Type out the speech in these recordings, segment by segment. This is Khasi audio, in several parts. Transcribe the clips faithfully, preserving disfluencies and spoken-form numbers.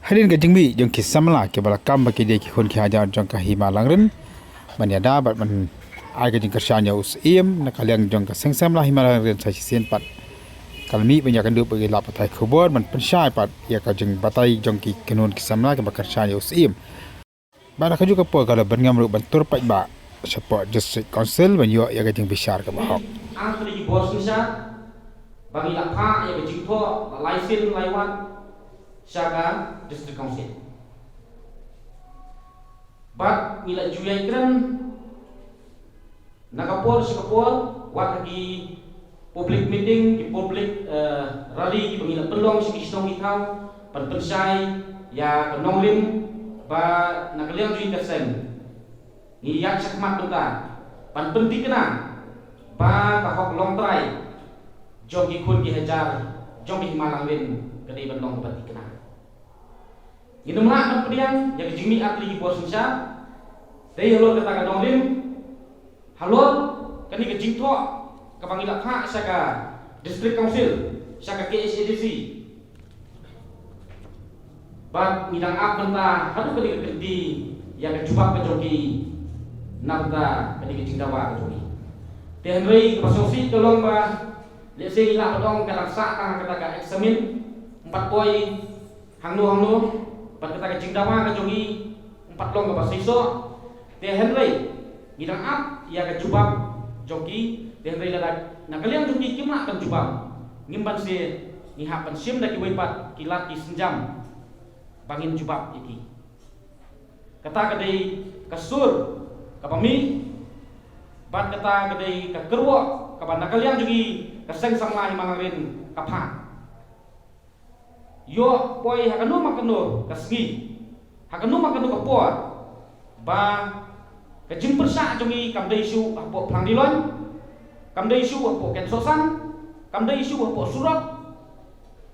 Hadien ka jingmih jong ki samla kiba la kam ba ki dei ki khun ki hajar jong ka Hima Langrin ban ïada bad ban ai ka jingkyrshan ïa u Syiem na ka liang jong ka Seng Samla Hima Langrin sa shisien pat ka la mih ban ïakynduh bad ki lad pathai khubor ban pynshai pat ïa ka jingbatai jong ki kynhun ki samla kiba kyrshan ïa u Syiem. Bad ha kajuh ka por ka la byrngem ruh ban tur paidbah shapoh District Council ban ïoh ïa ka jingbishar kaba hok. Ar tylli ki bor synshar ba ngi la phah ïa ka jingthoh la lai sien lai wat sha ka District Council. Bad ngi la ju ïai kren na ka por sha ka por, wat ha ki public meeting, ki public, eh, rally kiba ngi la pynlong sha ki shnong ki thaw ban pynshai ïa ka nongrim ba na ka liang jong ngi ka seng ngi ïaid shakhmat mynta ban pynthikna ba ka hok longtrai jong ki khun ki hajar jong ka Hima Langrin ka dei ban long kaba thikna. Ngin ym lah ban pdiang ïa ka jingmih ar tylli ki bor synshar. Dei halor kata ka nongrim, halor kane ka jingthoh kaba ngi la phah sha ka District Council, sha ka K H A D C. Bad ngi dang ap mynta haduh kane ka kynti ïa ka jubab ka jong ki na bynta kane ka jingdawa ka jong ki. Te hynrei kaba sngewsih ka long ba lehse ngi lah ban ong ka dang sah tang ha kata ka eksamin, ym pat poi hangno hangno, bad kata ka jingdawa ka jong ngi ym pat long kaba seisoh. Te hynrei ngi dang ap ïa ka jubab jong ki, te hynrei lada na ka liang jong ki kim lah ban jubab, ngim banse ngi hap ban shim da kiwei pat ki lad ki sienjam ba ngin jubab ïa ki. Kata ka dei ka sur kaba mih, bad kata ka dei ka kyrwoh kaba na ka liang jong ngi ka Seng Samla Hima Langrin ka phah. Ïoh poi ha kano ma kano ka sngi, ha kano ma kano ka por, ba ka jingpyrshah jong ngi kam dei shuh hapoh Phlang Diloin, kam dei shuh hapoh Ken Sohsan, kam dei shuh hapoh surok.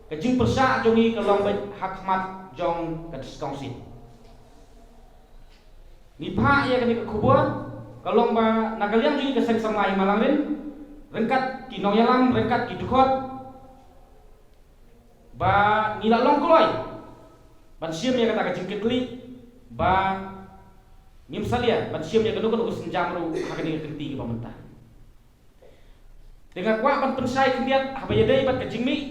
Ka jingpyrshah jong ngi ka long beit ha khmat jong ka District Council. Ngi phah ïa kane ka khubor ka long ba na ka liang jong ngi ka Seng Samla Hima Langrin, ryngkat ki nongïalam, ryngkat ki dkhot, ba ngi la long kloi ban shim ïa kata ka jingkitkhlieh ba ngim salia ban shim ïa kano kano ka sienjam ruh ha kane ka kynti kaba mynta. Te nga kwah ban pynshai khyndiat haba ïadei bad ka jingmih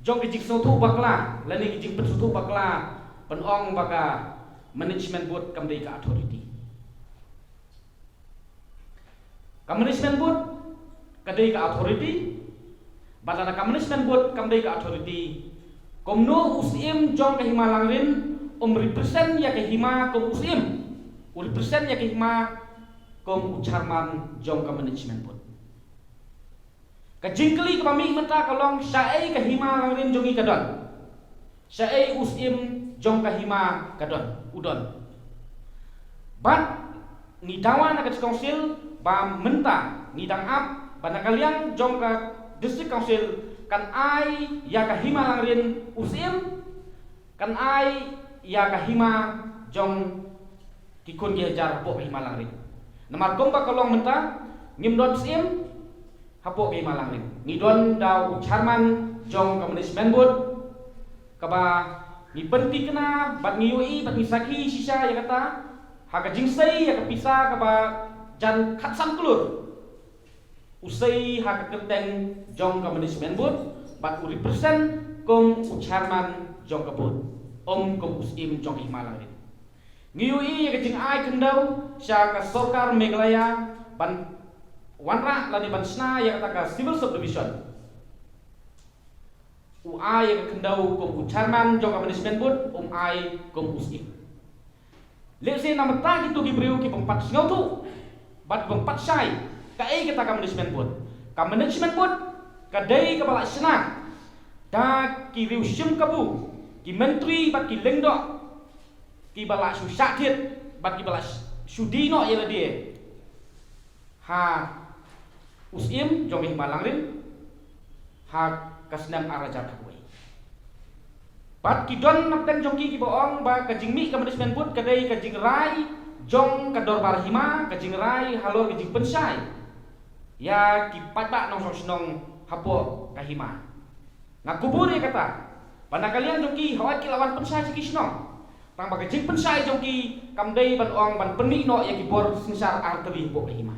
jong ka jingsngewthuh bakla lane ka jingpynsngewthuh bakla ban ong ba ka management board kam dei ka authority. Ka management board ka dei ka authority, bad lada ka management board kam dei ka authority, kumno u Syiem jong ka Hima Langrin um represent ïa ka Hima kum u Syiem, u represent ïa ka Hima kum u chairman jong ka management board. Ka jingkylli kaba mih mynta ka long shaei ka Hima Langrin jong ngi ka don, shaei u Syiem jong ka Hima ka don, u don. Bad ngi dawa na ka District Council ba mynta ngi dang ap ba na ka liang jong ka District Council kan ai ïa ka Hima Langrin u Syiem, kan ai ïa ka Hima jong ki khun ki hajar hapoh ka Hima Langrin. Namar kumba ka long mynta ngim don Syiem hapoh ka Hima Langrin, ngi don da u chairman jong ka management board, kaba ngi pynthikna bad ngi ïohi bad ngi sakhi shisha ïa kata ha ka jingsei ïa ka pisa kaba jan khatsan klur. U sei ha ka kyrteng jong ka management board bad u represent kum u chairman jong ka board, ym kum u Syiem jong ka Hima Langrin. Ngi ïohi ïa ka jingai khyndew sha ka sorkar Meghalaya ban wanrah lane ban shna ïa kata ka civil subdivision. U ai ïa ka khyndew kum u chairman jong ka management board, um ai kum u Syiem. Lehse namar kito ki briew ki bym pat sngewthuh bad bym pat shai kaei kata ka management board. Ka management board ka dei kaba la shna da ki riew shim kabu, ki myntri bad ki lyngdoh kiba la shu shah thied bad kiba la shu die noh ïa lade ha u Syiem jong ka Hima Langrin ha ka snem ar hajar khatwei. Bad ki don napdeng jong ki kiba ong ba ka jingmih ka management board ka dei ka jingrai jong ka dorbar hima, ka jingrai halor ka jingpynshai ïa ki paidbah nongshong shnong hapoh ka hima. Nga kubur ïa kata Ba na ka liang jong ki, hawai ki la wan pynshai sha ki shnong. Tang ba ka jingpynshai jong ki kam dei ban ong ban pynmih noh ïa ki bor synshar artylli hapoh ka hima.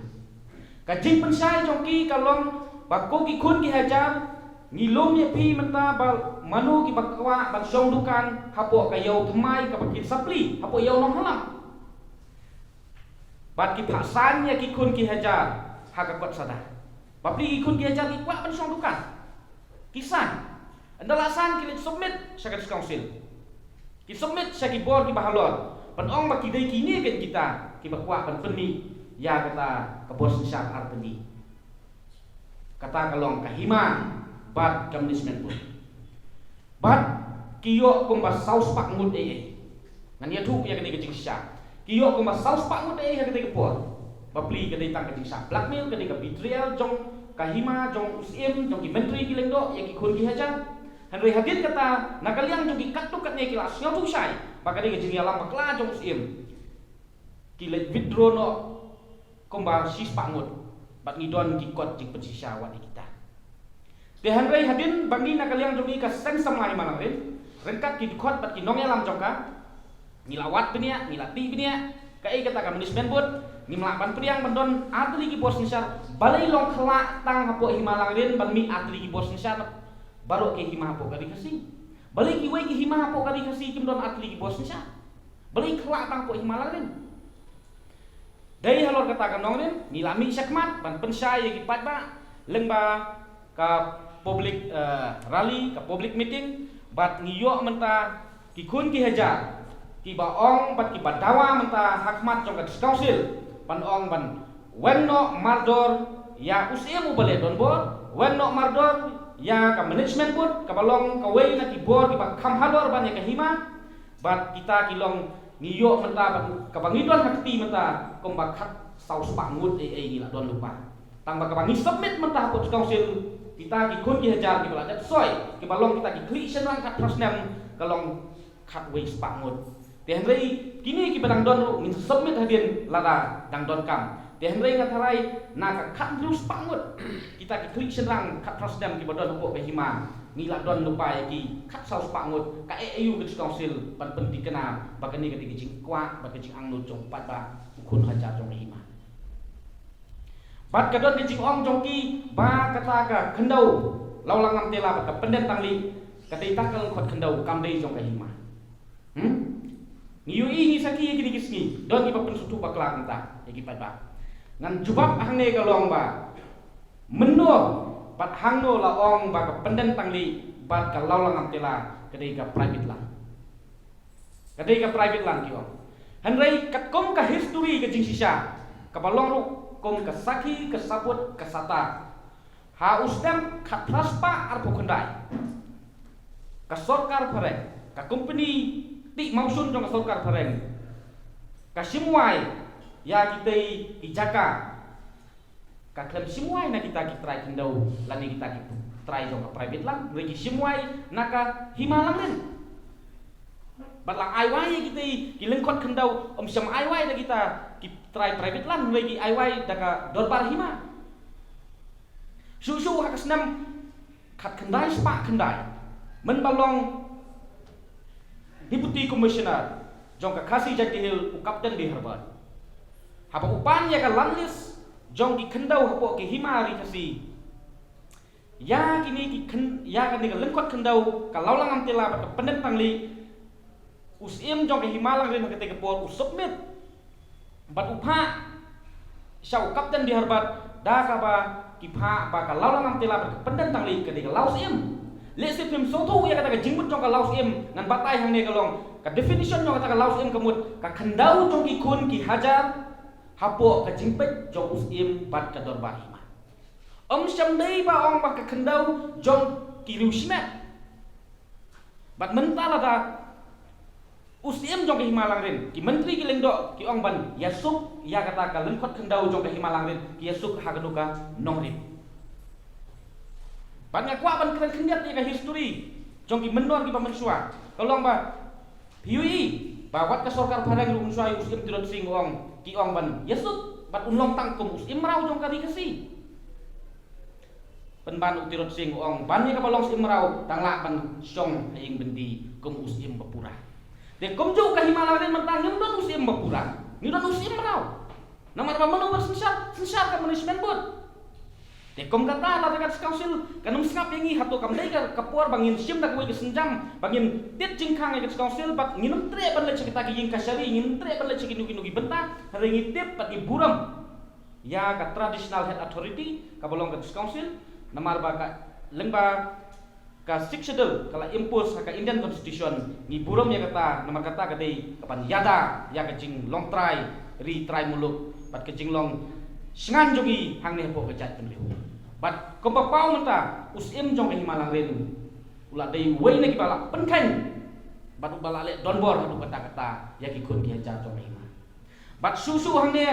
Ka jingpynshai jong ki ka long ba ko ki khun ki hajar, ngi lum ïa phi mynta ba mano kiba kwah ban shong dukan hapoh ka ïew thymmai kaba kin supply hapoh ïew Nonghalam. Bad ki phah sign ïa ki khun ki hajar ha ka kot Sadar. Bapli ki khun ki hajar ki kwah ban shong dukan. Ki sign. Ynda la sign ki leit submit sha ka District Council. Ki submit sha ki bor kiba halor. Ban ong ba ki dei kine ken kita kiba kwah ban pynmih ïa kata ka bor synshar artylli. Kata ka long ka hima bad ka management board. Bad ki ïoh kumba saw spah ngut ei ei. Ngan ïathuh ïa kane ka jingshisha. Ki ïoh kumba saw spah ngut ei ei ha kata ka por. Bapli ka dei tang ka jingshisha blackmail, ka dei ka betrayal jong ka hima, jong u Syiem, jong ki myntri ki lyngdoh ïa ki khun ki hajar. Hynrei hadien kata, na ka liang jong ki katto katne ki la sngewthuh shai ba ka dei ka jingïalam bakla jong u Syiem. Ki leit withdraw noh kumba shi spah ngut. Bad ngi don ki kot jingpynshisha wat ïa kita. Te hynrei hadien ba ngi na ka liang jong ngi ka Seng Samla Hima Langrin, ryngkat ki dkhot bad ki nongïalam jong ka, ngi la wad bniah, ngi la tih bniah, kaei kata ka management board, ngim lah ban pdiang ban don artylli ki bor synshar, balei long khyllah tang hapoh Hima Langrin ban mih artylli ki bor synshar baroh ki hima hapoh ka ri Khasi. Balei kiwei ki hima hapoh ka ri Khasi kim don artylli ki bor synshar. Balei khyllah tang hapoh Hima Langrin. Dei halor kata ka nongrim, ngi la mih shakhmat ban pynshai ïa ki paidbah lyngba ka public, eh, rally, ka public meeting, bad ngi ïoh mynta ki khun ki hajar kiba ong bad kiba dawa mynta ha khmat jong ka District Council ban ong ban weng noh mardor ïa u Syiem uba leh donbor, weng noh mardor ïa ka management board kaba long kawei na ki bor kiba kham halor ban ïa ka hima. Bad kita ki long ngi ïoh mynta bad kaba ngi don ha kti mynta kumba khatsaw spah ngut ei ei ngi la don lypa. Tang ba kaba ngi submit mynta ha District Council, kita ki khun ki hajar kiba la dep soi, kiba long kita ki khlieh shynrang khatphra snem, ka long khatwei spah ngut. Te hynrei kine kiba dang don ruh ngin submit hadien lada dang don kam. Te hynrei nga tharai na ka khathynriew spah ngut kita ki khlieh shynrang khatphra snem kiba don hapoh ka hima, ngi la don lypa ïa ki khatsaw spah ngut. Kaei aïu ka District Council ban pynthikna ba kane ka dei ka jingkwah bad ka jingangnud jong u paidbah, u khun hajar jong ka hima. Bad ka don ka jingong jong ki ba kata ka khyndew Lawlangam Tela bad ka Pynden Tanglih ka dei tang ka lyngkhot khyndew, kam dei jong ka hima. Hmm? Ngi ïohi, ngi sakhi ïa kine ki sngi, don kiba pynsngewthuh bakla mynta ïa ki paidbah. Ngan jubab hangne ka long ba mynno bad hangno la ong ba ka Pynden Tanglih bad ka Lawlangam Tela ka dei ka private land. Ka dei ka private land ki ong. Hynrei katkum ka history ka jingshisha kaba long ruh kum ka sakhi, ka sabut, ka sata. Ha u snem khatphra spah arphew khyndai, ka sorkar phareng, ka company tih mawshun jong ka sorkar phareng, ka shim wai ïa kitei ki jaka. Ka khlem shim wai na kita ki trai khyndew lane kita ki trai jong ka private land, hynrei ki shim wai na ka Hima Langrin. Bad la ai wai ïa kitei ki lyngkhot khyndew, ym shym ai wai da kita ki trai private land, hynrei ki ai wai da ka dorbar hima. Shuh shuh ha ka snem khatkhyndai spah khyndai, mynba long Deputy Commissioner jong ka Khasi Jaintia Hills, u Captain D Harbert, haba u pan ïa ka land list jong ki khyndew hapoh ki hima ri Khasi, ïa kine ki khyn-, ïa kane ka lyngkhot khyndew ka Lawlangam Tela bad ka Pynden Tanglih, u Syiem jong ka Hima Langrin ha katei ka por u submit bad u phah sha u Captain D Harbert da kaba ki phah ba ka Lawlangam Tela bad ka Pynden Tanglih ka dei ka law Syiem. Lehse phim sngewthuh ïa kata ka jingmut jong ka law Syiem, ngan batai hangne ka long ka definition jong kata ka law Syiem ka mut ka khyndew jong ki khun ki hajar hapoh ka jingpeit jong u Syiem bad ka dorbar hima. Ym shym dei ba ong ba ka khyndew jong ki riew shimet. Bad mynta lada u Syiem jong ka Hima Langrin, ki myntri ki lyngdoh ki ong ban ïasuk ïa kata ka lyngkhot khyndew jong ka Hima Langrin, ki ïasuk ha kano ka nongrim. Bad nga kwah ban kren khyndiat ïa ka history jong ki mynnor kiba mynshuwa. Ka long ba phi ïohi ba wat ka sorkar phareng ruh mynshuwa, u Syiem Tirot Sing u ong, ki ong ban ïasuk, bad un long tang kum u Syiem mraw jong ka ri Khasi. Pynban u Tirot Sing u ong ban ïa kaba long Syiem Mraw dang lah ban shong ha ïing byndi kum u Syiem ba pura. Te kumjuh ka Hima Langrin mynta ngim don u Syiem ba pura, ngi don u Syiem Mraw. Namar ba mynno ba synshar, synshar ka management board. Te kum kata lada ka District Council kan ym sngap ïa ngi, hato kam dei ka, ka por ba ngin shim da kawei ka sienjam ba ngin tip jingkhang ïa ka District Council bad ngin ym treh ban leit sha kita ki ïing kashari, ngin ym treh ban leit sha kino kino ki bynta, hynrei ngi tip bad ngi burom ïa ka traditional head authority kaba long ka District Council, namar ba ka lyngba ka Sixth Schedule ka la impose ha ka Indian Constitution, ngi burom ïa kata, namar kata ka dei kaban ïada ïa ka jinglong trai ri trai muluk bad ka jinglong shngaiñ jong ngi hangne hapoh ka jaitbynriew. Bad kumba paw mynta, u Syiem jong ka Hima Langrin u la dei uwei na kiba la pynkheiñ bad uba la leh donbor haduh katta katta ïa ki khun ki hajar jong ka hima. Bad shuh shuh hangne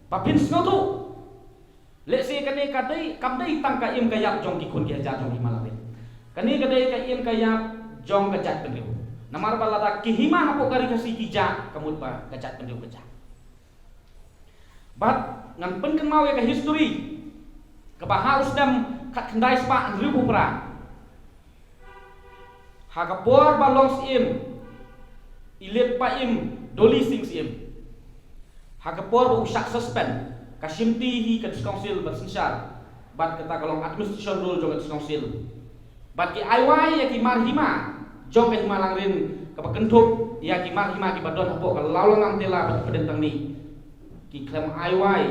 ba phin sngewthuh, lehse kane ka dei, kam dei tang ka im ka ïap jong ki khun ki hajar jong ka Hima Langrin. Kane ka dei ka im ka ïap jong ka jaitbynriew. Namar ba lada ki hima hapoh ka Ri Khasi ki jah, ka mut ba ka jaitbynriew ka jah. Bad ngan pynkynmaw ïa ka history kaba ha u snem khatkhyndai spah hynriewphew phra, ha ka por ba long Syiem i Lit Paiem Doley Sing Syiem, ha ka por ba u shah suspend, ka shimti hi ka District Council ban synshar bad kata ka long administration rule jong ka District Council. Bad ki ai wai ïa ki mar hima jong ka Hima Langrin, kaba kynthup ïa ki mar hima kiba don hapoh ka Lawlangam Tela bad Pdeng Tangni. Ki khlem ai wai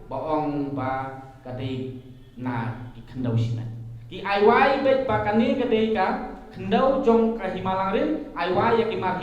ba ong ba ka dei na ki khyndew shimet. Ki ai wai beit ba kane ka dei ka khyndew jong ka Hima Langrin, ai wai ïa ki mar